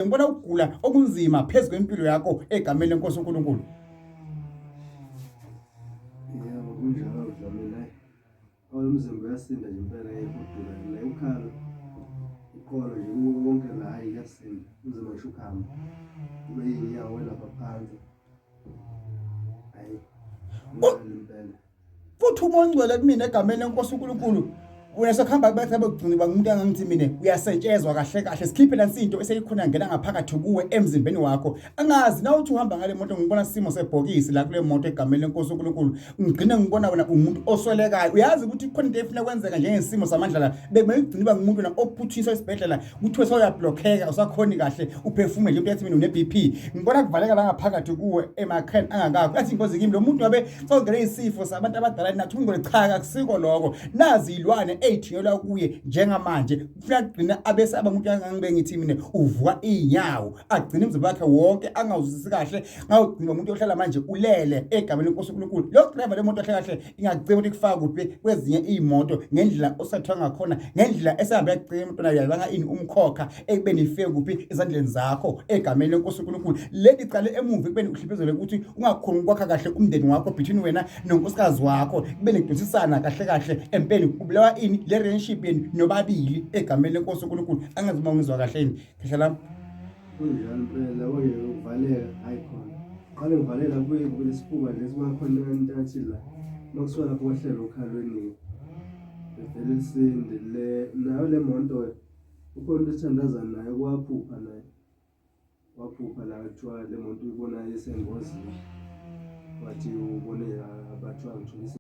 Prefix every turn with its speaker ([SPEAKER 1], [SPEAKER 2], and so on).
[SPEAKER 1] Ngibona ukugula okunzima phezu kwempilo yakho egameni lenkosi uNkulunkulu.
[SPEAKER 2] Yebo kunjalo Dlamini hayi. Awulo umzimba uyasinda nje impela yekudula la ukhalo. Iqolo nje kuwo konke la hayi kuyasinda. Umzimba ngisho ukuhamba. Kube yinyawo lapha phansi. Hayi. Impela.
[SPEAKER 1] Futhi uMoya oNgcwele kumina egameni lenkosi uNkulunkulu wena sokuhamba bethe bekugcina uba ngumuntu angangithi mina uyasentshezwa kahle kahle sikhiphe nansi into eseyikhona ngena ngaphakathi kuwe emzimbeni wakho angazi na uthi uhamba ngale moto ngibona isimo sebhokisi la kule moto egameni lenkosi uNkulunkulu ngigcine ngibona wena umuntu oswelekayo uyazi ukuthi khona into efuna kwenzeka njengesimo samandla la bekumele ugcine uba ngumuntu wena ophuthiswa esibhedlela kuthiwe sewuyablokheka usakhoni kahle uphefumule nje umuntu yathi mina une-BP ngibona kuvaleka la ngaphakathi kuwe emakheni angakakho yathi inkozi kimi lo muntu wabe sewungene isifo sabantu abadala nathi ungole cha akusiko lokho nazi ilwane eyithunyelwa kuye njengamanje kufuna kugcina abese aba umuntu angangibe ngithi mina uvuka inyawo agcine umzimba wakhe wonke angawuzwisisi kahle ngawugcina umuntu ohlala manje ulele egameni lenkosi uNkulunkulu lo driver lemoto kahle kahle ingacima ukuthi kufaka kuphi kwezinye iy'moto ngendlela osathiwa ngakhona ngendlela esehambe yacima imoto nayo yabanga ini umkhokha ekubeni ifike kuphi ezandleni zakho egameni lenkosi uNkulunkulu leli cale emuva ekubeni uhliphezelwe ukuthi ungakhoni ukwakha kahle umndeni wakho between wena nonkosikazi wakho kube nekudonsisana kahle kahle empeni kubulawa ini le relationship yenu nobabili egameni lenkosi uNkulunkulu angazi uma ungizwa kahle yini khehla lami.
[SPEAKER 2] Kunjalo impela oye uvaleka hayi khona qale ngivalela kuye kulesifuba lesi kwakhona intathi la makusuka lapho kwehlela okhalweni bevele lisinde le nayo le monto ukhona into esithandaza naye kwaphupha naye waphupha la kuthiwa le monto uyibonayo isengozini wathi ubone abathiwa ngithola.